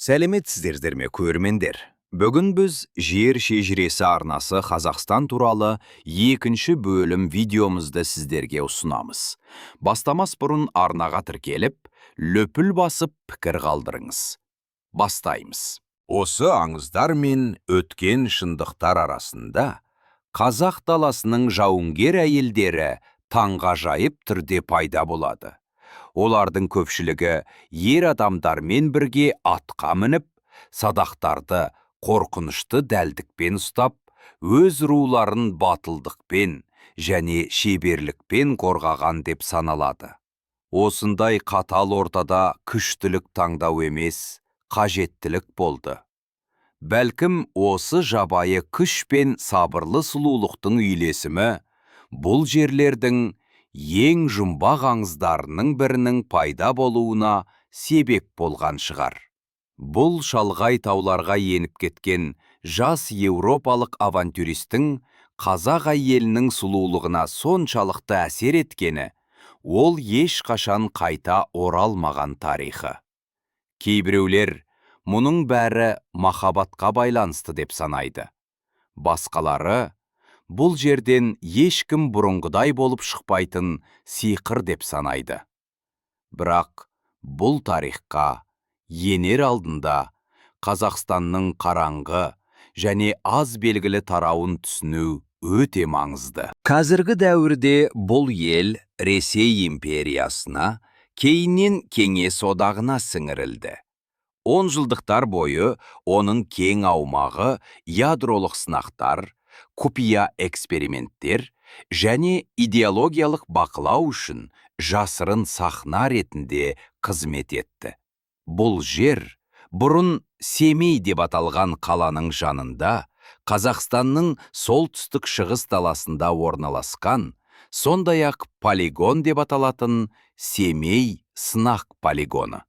Сәлеметсіздер ме, көрермендер! Бүгін біз «Жер шежіресі» арнасы Қазақстан туралы екінші бөлім видеомызды сіздерге ұсынамыз. Бастамас бұрын арнаға тіркеліп, лүпіл басып, пікір қалдырыңыз. Бастаймыз. Осы аңыздар мен өткен шындықтар арасында қазақ даласының жауынгер әйелдері таңғажайып түрде пайда болады. Олардың көпшілігі ер адамдармен бірге атқа мініп, садақтарды қорқынышты дәлдікпен ұстап, өз руларын батылдықпен және шеберлікпен қорғаған деп саналады. Осындай қатал ортада күштілік таңдау емес, қажеттілік болды. Бәлкім, осы жабайы күш пен сабырлы сұлулықтың үйлесімі бұл жерлердің ең жұмбақ аңыздарының бірінің пайда болуына себеп болған шығар. Бұл шалғай тауларға еніп кеткен жас еуропалық авантюристің қазақ әйелінің сұлулығына соншалықты әсер еткені, ол ешқашан қайта оралмаған тарихы. Кейбіреулер мұның бәрі махаббатқа байланысты деп санайды. Басқалары бұл жерден ешкім бұрынғыдай болып шықпайтын сиқыр деп санайды. Бірақ бұл тарихқа енер алдында Қазақстанның қараңғы және аз белгілі тарауын түсіну өте маңызды. Қазіргі дәуірде бұл ел Ресей империясына, кейіннен Кеңес Одағына сіңірілді. 10 жылдықтар бойы оның кең аумағы ядролық сынақтар, құпия эксперименттер және идеологиялық бақылау үшін жасырын сахна ретінде қызмет етті. Бұл жер бұрын Семей деп аталған қаланың жанында, Қазақстанның солтүстік шығыс даласында орналасқан, сондай-ақ полигон деп аталатын Семей сынақ полигоны.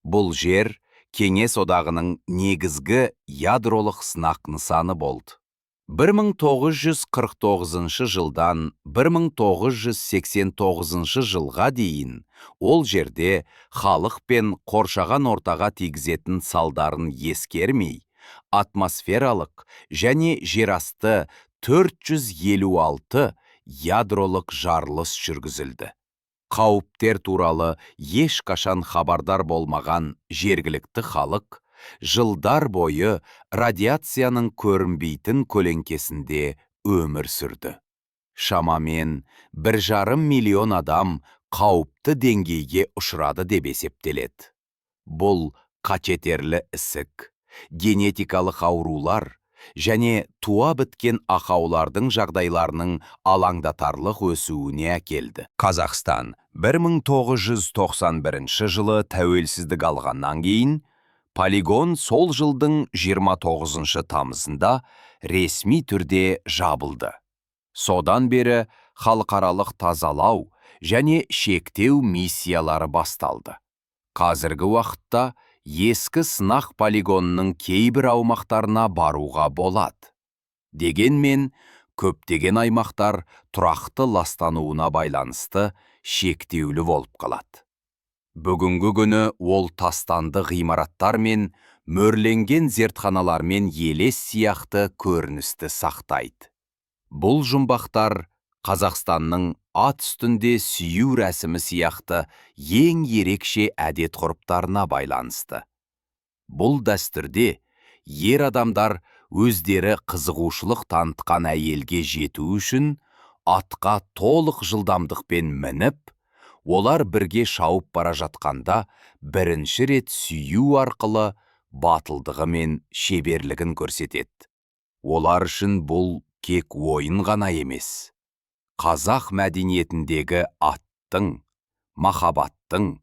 Бұл жер Кеңес Одағының негізгі ядролық сынақ нысаны болды. 1949 жылдан 1989 жылға дейін ол жерде халық пен қоршаған ортаға тигізетін салдарын ескермей, атмосфералық және жерасты 456 ядролық жарылыс жүргізілді. Қауіптер туралы ешқашан хабардар болмаған жергілікті халық жылдар бойы радиацияның көрінбейтін көлеңкесінде өмір сүрді. Шамамен 1,5 миллион адам қауіпті деңгейге ұшырады деп есептеледі. Бұл қатерлі ісік, генетикалық аурулар және туа біткен ақаулардың жағдайларының алаңдатарлық өсуіне әкелді. Қазақстан 1991 жылы тәуелсіздік алғаннан кейін полигон сол жылдың 29 тамызында ресми түрде жабылды. Содан бері халықаралық тазалау және шектеу миссиялары басталды. Қазіргі уақытта ескі сынақ полигонының кейбір аумақтарына баруға болады. Дегенмен, көптеген аймақтар тұрақты ластануына байланысты шектеулі болып қалады. Бүгінгі күні ол тастанды ғимараттар мен мөрленген зертханалармен елес сияқты көріністі сақтайды. Бұл жұмбақтар Қазақстанның ат үстінде сүю рәсімі сияқты ең ерекше әдет-ғұрыптарына байланысты. Бұл дәстүрде ер адамдар өздері қызығушылық танытқан әйелге жету үшін атқа толық жылдамдықпен мініп, олар бірге шауып бара жатқанда бірінші рет сүю арқылы батылдығы мен шеберлігін көрсетеді. Олар үшін бұл тек ойын ғана емес. Қазақ мәдениетіндегі аттың, махаббаттың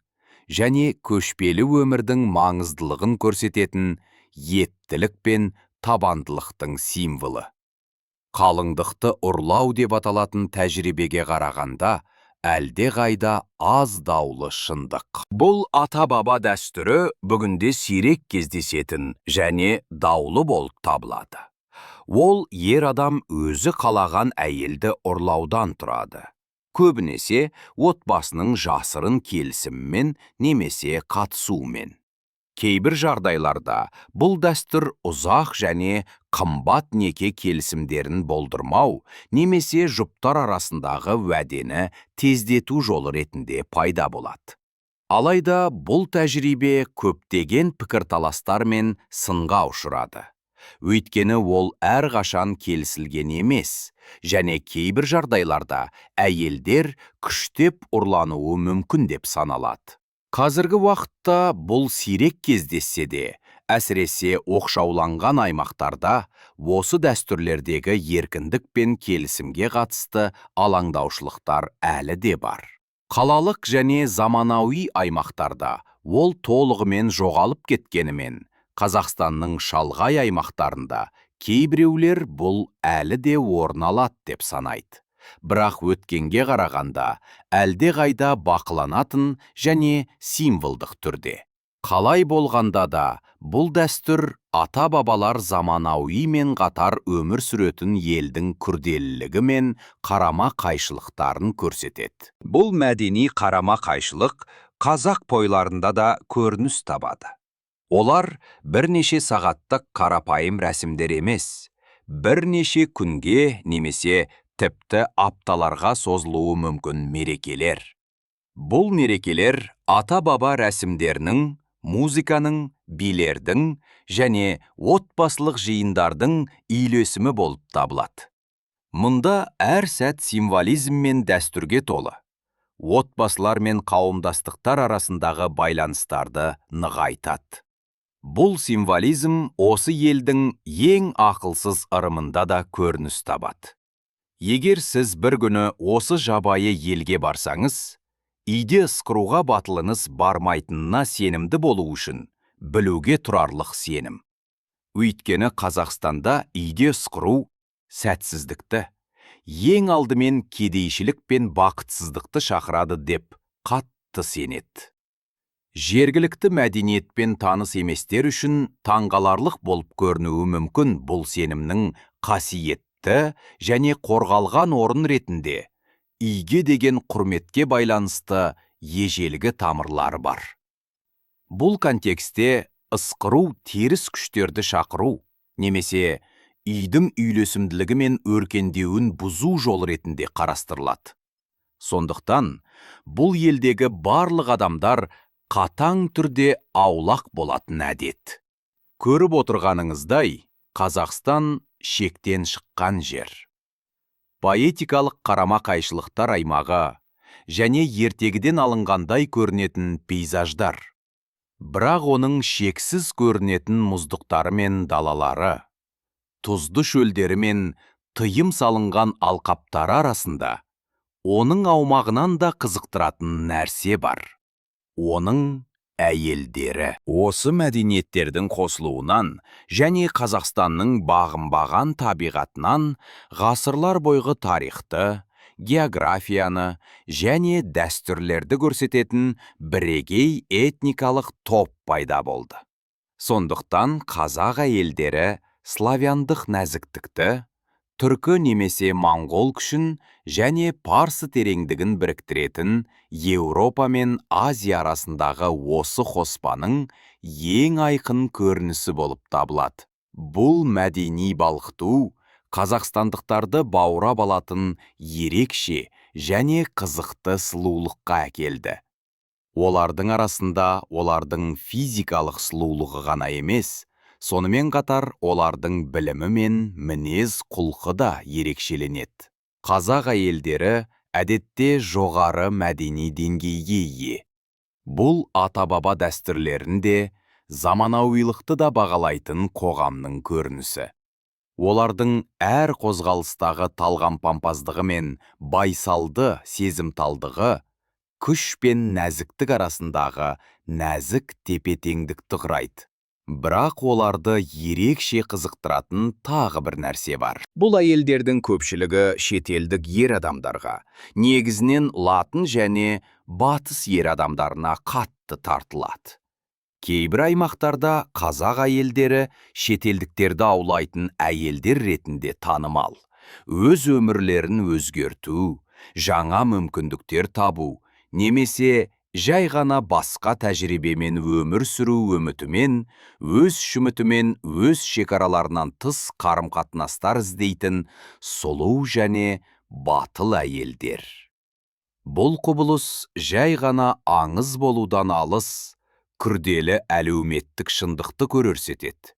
және көшпелі өмірдің маңыздылығын көрсететін ептілік пен табандылықтың символы. Қалыңдықты ұрлау деп аталатын тәжірибеге қарағанда әлдеқайда аз даулы шындық. Бұл ата-баба дәстүрі бүгінде сирек кездесетін және даулы болып табылады. Ол ер адам өзі қалаған әйелді ұрлаудан тұрады. Көбінесе отбасының жасырын келісімімен немесе қатысуымен. Кейбір жағдайларда бұл дәстүр ұзақ және қымбат неке келісімдерін болдырмау немесе жұптар арасындағы уәдені тездету жолы ретінде пайда болады. Алайда бұл тәжірибе көптеген пікірталастар мен сынға ұшырады. Өйткені ол әрқашан келісілген емес және кейбір жағдайларда әйелдер күштеп ұрлануы мүмкін деп саналады. Қазіргі уақытта бұл сирек кездессе де, әсіресе оқшауланған аймақтарда осы дәстүрлердегі еркіндік пен келісімге қатысты алаңдаушылықтар әлі де бар. Қалалық және заманауи аймақтарда ол толығымен жоғалып кеткенімен, Қазақстанның шалғай аймақтарында кейбіреулер бұл әлі де орын алады деп санайды. Бірақ өткенге қарағанда әлдеқайда бақыланатын және символдық түрде. Қалай болғанда да, бұл дәстүр ата-бабалар заманауимен қатар өмір сүретін елдің күрделілігі мен қарама-қайшылықтарын көрсетеді. Бұл мәдени қарама-қайшылық қазақ тойларында да көрініс табады. Олар бірнеше сағаттық қарапайым рәсімдер емес, бірнеше күнге немесе тіпті апталарға созылуы мүмкін мерекелер. Бұл мерекелер ата-баба рәсімдерінің, музыканың, билердің және отбасылық жиындардың үйлесімі болып табылады. Мұнда әр сәт символизм мен дәстүрге толы. Отбасылар мен қауымдастықтар арасындағы байланыстарды нығайтады. Бұл символизм осы елдің ең ақылсыз ырымында да көрініс табады. Егер сіз бір күні осы жабайы елге барсаңыз, үйде ысқыруға батылыңыз бармайтынына сенімді болу үшін білуге тұрарлық сенім. Өйткені Қазақстанда үйде ысқыру сәтсіздікті, ең алдымен кедейшілік пен бақытсыздықты шақырады деп қатты сенеді. Жергілікті мәдениетпен таныс еместер үшін таңғаларлық болып көрінуі мүмкін бұл сенімнің қасиетті және қорғалған орын ретінде үйге деген құрметке байланысты ежелгі тамырлары бар. Бұл контексте ысқыру теріс күштерді шақыру немесе үйдің үйлесімділігі мен өркендеуін бұзу жолы ретінде қарастырылады. Сондықтан бұл елдегі барлық адамдар қатаң түрде аулақ болатын әдет. Көріп отырғаныңыздай, Қазақстан шектен шыққан жер. Поэтикалық қарама-қайшылықтар аймағы және ертегіден алынғандай көрінетін пейзаждар. Бірақ оның шексіз көрінетін мұздықтары мен далалары, тұзды шөлдері мен тыйым салынған алқаптары арасында оның аумағынан да қызықтыратын нәрсе бар. Оның әйелдері. Осы мәдениеттердің қосылуынан және Қазақстанның бағынбаған табиғатынан ғасырлар бойғы тарихты, географияны және дәстүрлерді көрсететін бірегей этникалық топ пайда болды. Сондықтан қазақ әйелдері славяндық нәзіктікті, түркі немесе моңғол күшін және парсы тереңдігін біріктіретін Еуропа мен Азия арасындағы осы қоспаның ең айқын көрінісі болып табылады. Бұл мәдени балқыту қазақстандықтарды баурап алатын ерекше және қызықты сұлулыққа әкелді. Олардың арасында олардың физикалық сұлулығы ғана емес, сонымен қатар олардың білімі мен мінез құлқы да ерекшеленеді. Қазақ әйелдері әдетте жоғары мәдени деңгейге ие. Бұл ата-баба дәстүрлерін де, заманауилықты да бағалайтын қоғамның көрінісі. Олардың әр қозғалыстағы талғампаздығы мен байсалды сезімталдығы күш пен нәзіктік арасындағы нәзік тепе-теңдікті құрайды. Бірақ оларды ерекше қызықтыратын тағы бір нәрсе бар. Бұл әйелдердің көпшілігі шетелдік ер адамдарға, негізінен латын және батыс ер адамдарына қатты тартылады. Кейбір аймақтарда қазақ әйелдері шетелдіктерді аулайтын әйелдер ретінде танымал. Өз өмірлерін өзгерту, жаңа мүмкіндіктер табу немесе Жай ғана басқа тәжірибемен өмір сүру үмітімен, өз үмітімен өз шекараларынан тыс қарым-қатынастар іздейтін сұлу және батыл әйелдер. Бұл құбылыс жай ғана аңыз болудан алыс, күрделі әлеуметтік шындықты көрсетеді.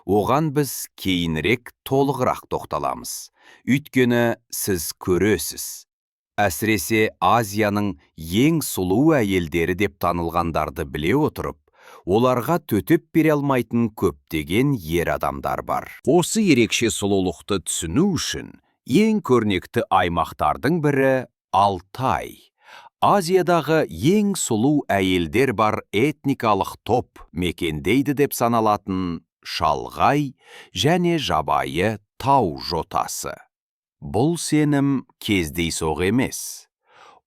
Оған біз кейінірек толығырақ тоқталамыз. Өйткені сіз көресіз. Әсіресе Азияның ең сұлу әйелдері деп танылғандарды біле отырып, оларға төтеп бере алмайтын көптеген ер адамдар бар. Осы ерекше сұлулықты түсіну үшін ең көрнекті аймақтардың бірі Алтай. Азиядағы ең сұлу әйелдер бар этникалық топ мекендейді деп саналатын шалғай және жабайы тау жотасы. Бұл сенім кездейсоқ емес.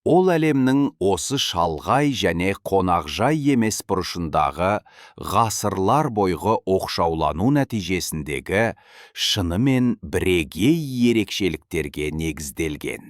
Ол әлемнің осы шалғай және қонақжай емес бұрышындағы ғасырлар бойғы оқшаулану нәтижесіндегі шынымен бірегей ерекшеліктерге негізделген.